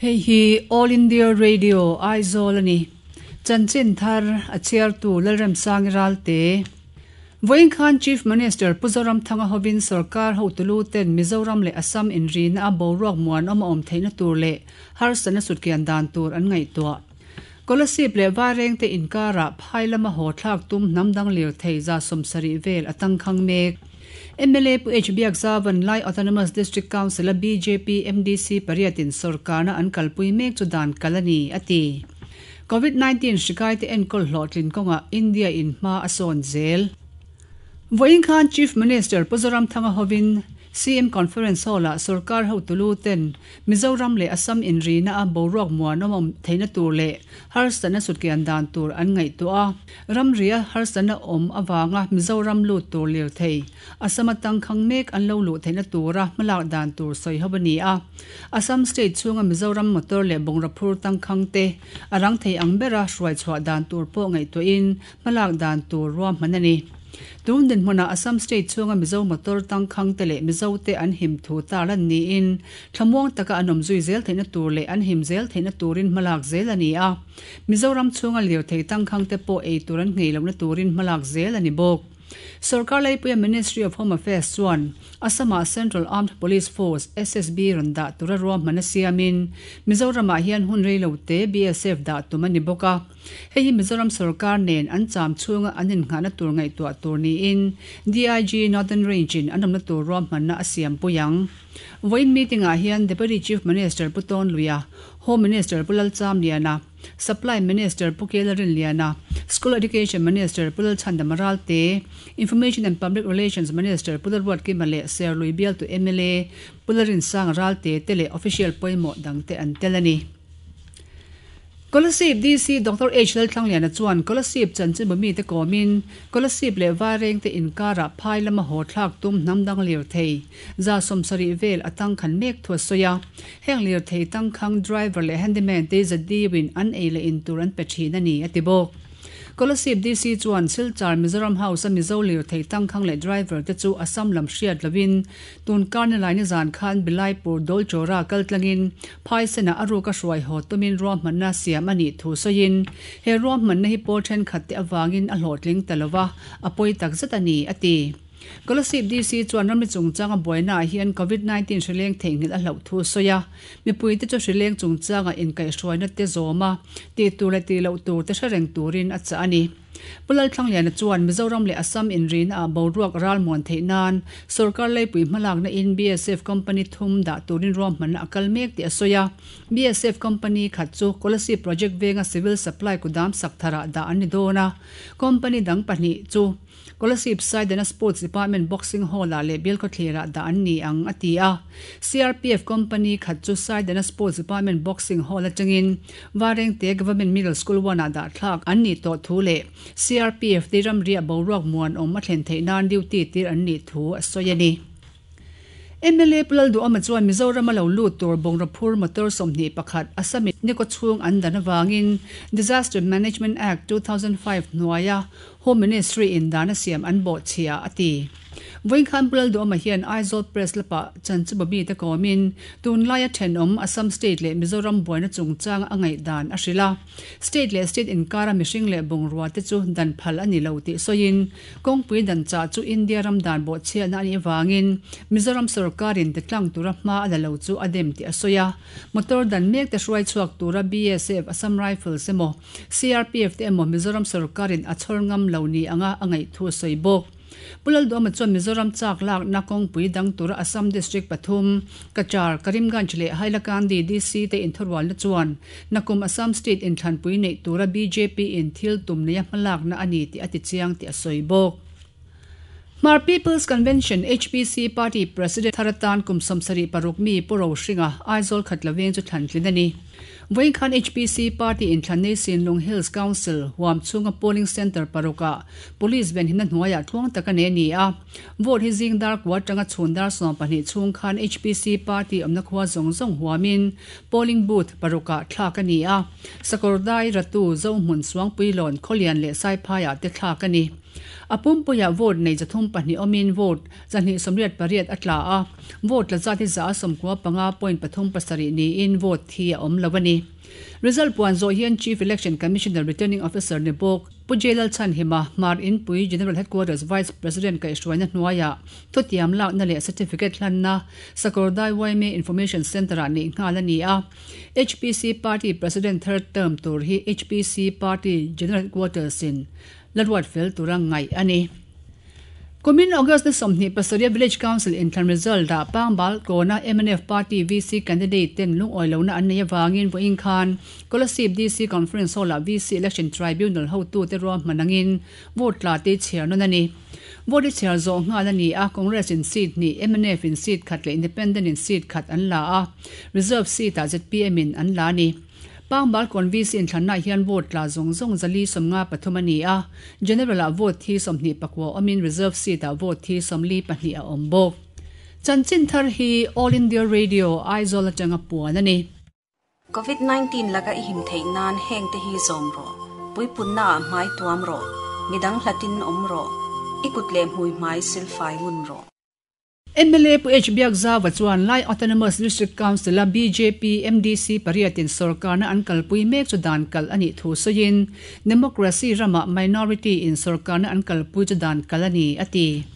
Hei hi All India Radio Aizawl a ni. Chanchin thar a chhiartu Lalremsangi Ralte. Vawiin khan Chief Minister Pu Zoramthanga hovin sorkar hotulu ten Mizoram leh Assam inrina a boruak muanawm a awm theihna tur leh harsatna sutkian dan tur an ngaihtuah. Kolasib leh Vairengte inkarah phai lama haw thlak tum hnam dang lirthei 70 vel a tangkhang mek. Mla Pu H Biakzavan Lai Autonomous District Council-a bjp MDC pariatin sorkarna an kalpui mek chu dan kal a ni, a ti. Covid 19 hrikaite enkawl hlawhtlin kawngah India in hma a sawn zel. Vawiin khan Chief Minister Pu Zoramthanga hovin CM Conference Hall-ah sorkar hotulu ten Mizoram leh Assam inrina a boruak muanawm awm theihna tur leh harsatna sutkian dan tur an ngaihtuah a. Ramria harsatna awm avanga Mizoram lut tur lirthei Assam atangkhang mek an lo luh theihna tura hmalak dan tur sawi ho a ni a. Assam state chhunga Mizoram motor leh bungraw phur tangkhang te a rang thei ang bera hruai chhuah dan tur pawh ngaihtuahin hmalak dan tur ruahman a ni. Tun dinhmunah Assam state chhunga Mizo motor tangkhang te leh Mizo te an him thu tarlan niin thlamuang taka an awm zui zel theihna tur leh an him zel theihna turin hmalak zel a ni a. Mizoram chhunga lirthei tangkhang te pawh ei tur an nghei lohna turin hmalak zel a ni bawk. Sorkar Laipuia Ministry of Home Affairs chuan Assam-ah Central Armed Police Force, SSB, rawn dah tura ruahman a siamin Mizoramah hian hun rei lo te BSF dah tum a ni bawk a. Hei hi Mizoram sorkar nen an cham chhunga an innghahna tur ngaihtuah tur niin DIG Northern Range in an awmna tur ruahmanna a siam pui ang. Vawiin meeting ah hian Deputy Chief Minister Pu Tawn Luia, Home Minister Pu Lalchamliana, Supply Minister Pu Kela Rinliana, School Education Minister Pu Lalchhandama Ralte, Information and Public Relations Minister Pu Lalruatkima leh Serlui bialtu mla Pu Lalrinsanga Ralte te leh official pawimawh dangte an tel a ni. Kolasib DC Doctor H Lalthlangliana chuan Kolasib chanchinbu mite kawmin Kolasib leh Vairengte inkarah phai lama haw thlak tum hnam dang lirthei 70 vel a tangkhan mek thu a sawi a. Heng lirthei tangkhang driver leh handyman te zadiwin an ei leh in tur an pe thin a ni, a ti bawk. Kolasib DC chuan Silchar Mizoram House a Mizo lirthei tangkhang leh driver te chu Assam lam hriat lovin tun karnalai nizan khan Bilaipur Dolchora kal tlangin Phaisenah a ruk a hruai haw tumin ruahmanna siam a nih thu sawiin he ruahmanna hi pawl thenkhat te avangin a hlawhtling ta lova, a pawi tak zet a ni, a ti. Kolasib DC chuan ramri chungchanga buainaah hian Covid 19 hrileng theihnghilh a hlauh thu a sawi a, mipuite chu hrileng chungchanga inkaihhruaina te zawm a, tih tur leh tih loh tur te hre reng turin a chah a ni. Pu Lalthlangliana chuan Mizoram leh Assam inrina ah boruak ral muan theih nan sorkar leipui hmalakna in BSF company thum dah turin ruahmanna a kal mek tih a sawi a. BSF company khat chu Kolasib project venga civil supply kudam sak tharah dah an ni dawn a, company dang pahnih chu Kolasib Saidana Sports Department Boxing Hall-ah leh Bialkhawthlir-ah dah an ni ang, a ti a. CRPF Company khat chu Saidana Sports Department Boxing Hall atangin Varengte Government Middle School One-ah dah thlak an nih tawh thu leh CRPF te ramriah boruak muanawm a thlen theih nan duty tir an nih thu a sawi a ni. Mla Pu Lalduhawma chuan Mizoram a lo lut tur bungraw phur motor 21 Assam in ni kawchhung an dan avangin Disaster Management Act 2005 hnuaia Home Ministry in dan a siam an bawhchhia, a ti. Vawinkhan Pu Lalduhawma hian Aizawl Press Club-ah Chanchuba mite kawmin tunlaia thenawm Assam State leh Mizoram buaina chungchanga a ngaihdan a hrilh a. State leh state inkara mihring leh bungrua te chu dan phal a ni lo tih sawiin kawngpui dan chah chu India ram dan bawhchhiatna a nih avangin Mizoram sorkarin titlang tura hma a la lo chu a dem tih a sawi a. Motor dan mek te hruai chhuak tura BSF, Assam Rifles emaw CRPF te emaw Mizoram sorkarin a chhawr ngam lo ni anga a ngaih thu a sawi bawk. Pu Lalduhawma chuan Mizoram chak lakna kawngpui dang tura Assam District pathum, Cachar, Karimganj leh Hailakandi DC te inthurualna chuan nakum Assam State inthlanpui neih tura bjp in thil tum neia hmalakna a ni tih a tichiang tih a sawi bawk. Hmar People's Convention, HPC, Party President thar atan kum 76 mi Pu Rohringa, Aizawl Khatla veng chu thlan tlin a ni. Vawiin khan HPC Party inthlan nei Sinlung Hills Council huam chhunga polling centre parukah Police venhimna hnuaiah tluang tak a nei a ni a. Vote hi zing dar kua atanga chhun dar 12 chhung khan HPC Party awmna khua zawng zawng huamin polling booth parukah thlak a ni a. Sakawrdai, Ratu, Zohmun, Suangpuilawn, Khawlian leh Saiphaiah te thlak a ni. A pumpuiah vote nei 302 awmin vote 288 a tla a, vote tla zat hi 95.37 niin vote thi a awm lo a ni. Result puan zawh hian Chief Election Commissioner Returning Officer ni bawk Pu J Lalchhanhima, Hmar Inpui General Headquarters Vice President kaihhruaina hnuaiah thutiam lakna leh certificate hlanna Sakawrdai yma Information Centre-ah neih nghal a ni a. HPC Party President thar term tur hi HPC Party General Headquarters-in la ruat fel tura ngaih a ni. Kumin August ni 27 a Village Council inthlan result ah Pangbal kawna mnf Party VC candidate ten lungawi lohna an nei avangin vawiin khan Kolasib DC Conference Hall ah VC Election Tribunal hotute ruahman angin vote tla te chhiar nawn a ni. Vote hi chhiar zawh nghal a ni a, Congress in seat hnih, mnf in seat khat leh Independent in seat khat an la a, reserve seat ah zpm in an la a ni. Pangbal kawn VC inthlanna hian vote tla zawng zawng 453 a ni a, General ah vote thi 29 awmin reserve seat ah vote thi 42 a awm bawk. Chanchin thar hi All India Radio, Aizawl atanga puan a ni. Covid 19 laka i him theih nan heng te hi zawm rawh. Puipunna ah hmai tuam rawh. Midang hlatin awm rawh. I kut leh hmui hmai silfai ngun rawh. Mla Pu H Biakzauva chuan Lai Autonomous District Council-a bjp MDC pariatin sorkarna an kalpui mek chu dan kalh a nih thu sawiin, Democracy ramah minority in sorkarna an kalpui chu dan kalh a ni, a ti.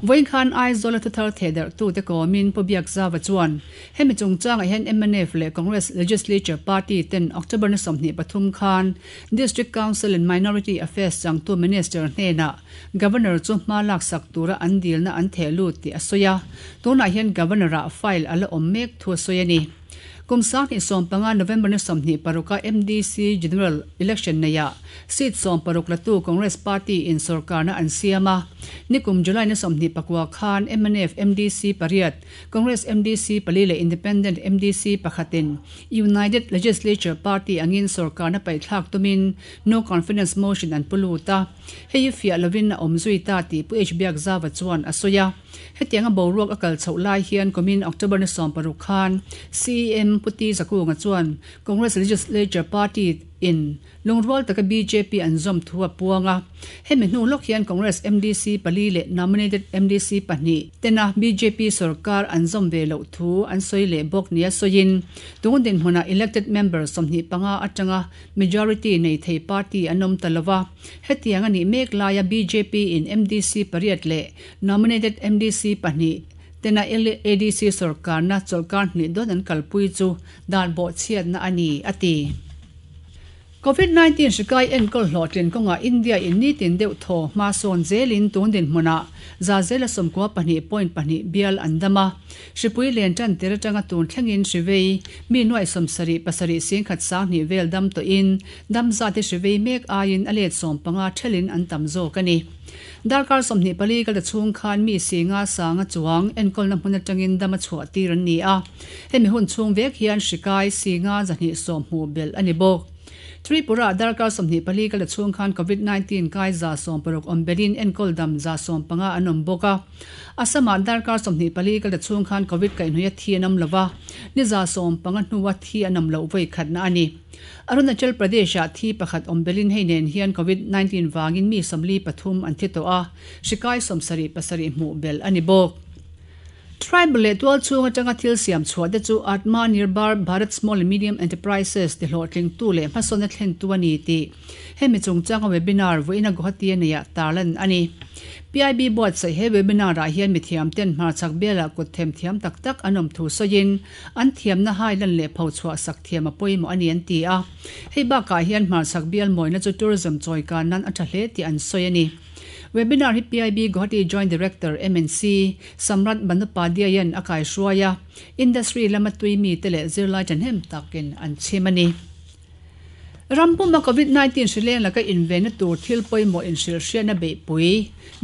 Vawiin khan Aizawl-a thuthar thehdarhtute kawmin Pu Biakzauva chuan hemi chungchangah hian mnf leh Congress Legislature Party ten October ni 23 khan District Council and Minority Affairs changtu Minister hnenah Governor chu hma laksak tura an dilna an theh lut tih a sawi a, tunah hian Governor-ah file a la awm mek thu a sawi a ni. Kum 2015 November ni 26 a MDC General Election neiah seat 16 latu Congress Party in sorkarna an siam a, nikum July ni 29 khan mnf MDC pariat, Congress MDC pali leh Independent MDC pakhatin United Legislature Party angin sorkarna paihthlak tumin No Confidence Motion an pu lut a. Hei hi fiah lovin a awm zui ta tih Pu H Biakzauva chuan a sawi a. Hetianga boruak a kal chhoh lai hian kumin October ni 16 khan CEM Pu T Zakunga chuan Congress Legislature Party in lungrual taka bjp an zawm thu a puang a. Hemi hnu lawk hian Congress MDC pali leh nominated MDC pahnih tena bjp sorkar an zawm ve loh thu an sawi leh bawk nia sawiin tun dinhmunah elected member 25 atanga Majority nei thei party an awm ta lo va, hetiang a nih mek laia bjp in MDC pariat leh nominated MDC pahnih tena LADC sorkarna chawlhkar hnih dawn an kalpui chu dan bawhchhiatna a ni, a ti. Covid 19 hrikai enkawl hlawhtlin kawngah India in nitin deuh thaw hma sawn zelin tun dinhmunah 92.2 bial an dam a. Hripui len tan tir atanga tun thlengin hrivei mi nuaih 77 singkhat sanghnih vel dam tawhin dam zat hi hrivei mek aiin a let 15 thelin an tam zawk a ni. Darkar 24 kal ta chhung khan mi singa sanga chuang enkawlna hmun atangin dam a chhuah tir an ni a. Hemi hun chhung vek hian hrikai singa 210 hmuh belh a ni bawk. Tripura darkar 24 kal ta chhung khan Covid 19 kai 160 awm belhin enkawl dam 115 an awm bawk a. Assam-ah darkar 24 kal ta chhung khan Covid kaihhnawih a thi an awm lo va, ni 15 hnua thi an awm loh vawi khatna a ni. Arunachal Pradesh-ah thi pakhat awm belhin hei nen hian Covid 19 vangin mi 43 an thi tawh a, hrikai 77 hmuh belh a ni bawk. Tribal leh tualchhung atanga thil siam chhuah te chu Atma Nirbhar Bharat Small and Medium Enterprises ti hlawhtlingtu leh hmasawnna thlentu a ni tih hemi chungchanga webinar vawiina Guwahati a neiah tarlan a ni. PIB buatsaih he webinar ah hian mithiam ten hmarchhak bialah kut them thiam tak tak an awm thu sawiin an thiamna hailan leh phochhuah sak thiam a pawimawh a ni an ti a. Hei bakah hian hmarchhak bial mawina chu tourism chawikan nan a tha hle tih an sawi a ni. Webinar hi PIB Guwahati Joint Director MNC Samrat Bandopadhyay-a'n a kaihruai a, industry lama tui mite leh zirlai thahnem takin an chhim a ni. Rampuma Covid 19 hrileng laka invenna tur thil pawimawh inhrilhhriatna beihpui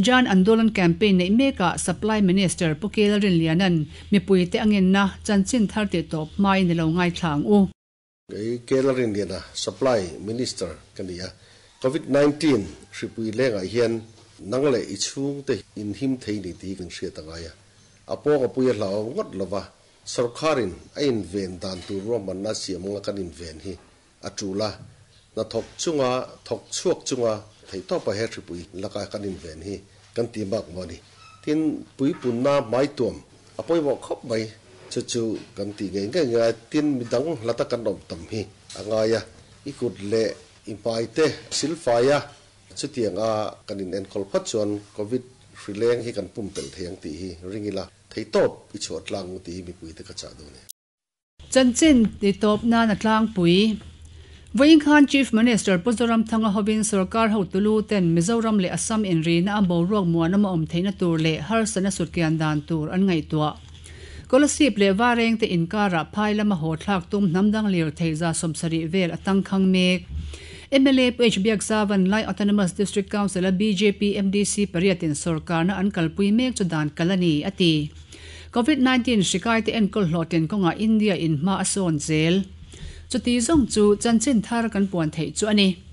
Jan Andolan campaign neih mekah Supply Minister Pu Kela Rinliana'n mipuite a ngenna chanchin thar tih tawp hmain i lo ngaithla ang u. Kei Kela Rinliana Supply Minister ka ni a, Covid 19 hripui lengah hian nang leh i chhungte inhim thei ni tih hi kan hriat a ngai a. A pawng a pui a hlauhawm ngawt lova, sorkarin a inven dan tur ruahmanna a siam anga kan inven hi a tul a, hna thawk chunga thawk chhuak chunga Theih tawpa he hripui laka kan inven hi kan ti bak maw ni. Tin, puipunna hmaituam a pawimawh khawp mai. Chu chu kan tih ngei ngei ngai. Tin, midang hlata kan awm tam hi a ngai a. I kut leh i hmai te silfai a, chutiang a kan in enkawl phawt chuan Covid hri leng hi kan pumpelh thei ang tih hi ring ila, theihtawp i chhuah tlang tih hi mipui te ka chah dawn e. Chanchin ti tawp nan a tlangpui. Vawiin khan Chief Minister Pu Zoramthanga hovin sorkar hotu lu ten Mizoram leh Assam inrina a boruak muanawm a awm theihna tur leh harsatna sutkian dan tur an ngaihtuah. Kolasib leh Varengte inkarah phai lama haw thlak tum hnam dang lirthei 70% vel a tangkhang mek. Mla Pu H Biakzavan Lai Autonomous District Council-a bjp MDC pariatin sorkarna an kalpui mek chu dan kal a ni, a ti. Covid 19 hri kaite enkawl hlawhtlin kawngah India in hma a sawn zel. Chuti zawng chu chanchin thar kan puan theih chu a ni.